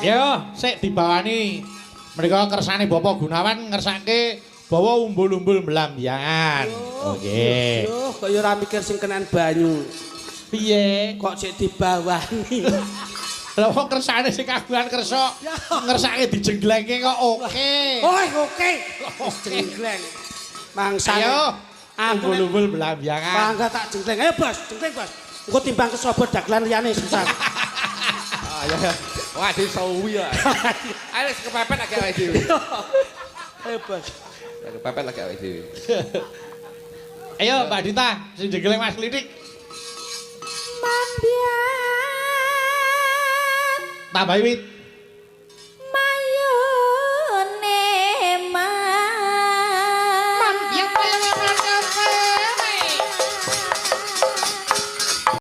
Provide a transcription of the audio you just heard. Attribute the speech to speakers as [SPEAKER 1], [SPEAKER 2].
[SPEAKER 1] Yo, sik dibawani. Mereka kersane Bapak Gunawan ngersake bawa umbul-umbul mblambiangan. Oke.
[SPEAKER 2] Yo, kaya ora mikir sing kenan banyu.
[SPEAKER 1] Piye?
[SPEAKER 2] Kok sik dibawani.
[SPEAKER 1] Lah wong kersane sing kagungan kersa ngersake dijenglengke kok oke.
[SPEAKER 2] Oh, oke. Wis jenggleng. Mangsane.
[SPEAKER 1] Ayo,
[SPEAKER 2] Aku nek
[SPEAKER 1] umbul-umbul mblambiangan.
[SPEAKER 2] bangga tak jenggleng. Ayo, Bos, jenggleng, Bos. Engko timbang kesobot dagelan liyane susah.
[SPEAKER 3] Ah ya. Wah, dhewe suwi ya. Ayo wis kepepet lagi awake dhewe.
[SPEAKER 2] Ayo, Bos.
[SPEAKER 3] Kepepet lagi awake dhewe.
[SPEAKER 1] Ayo Mbak Dita, sing jenggleng Mas Klitik.
[SPEAKER 4] Mambian
[SPEAKER 1] Tambahi wit.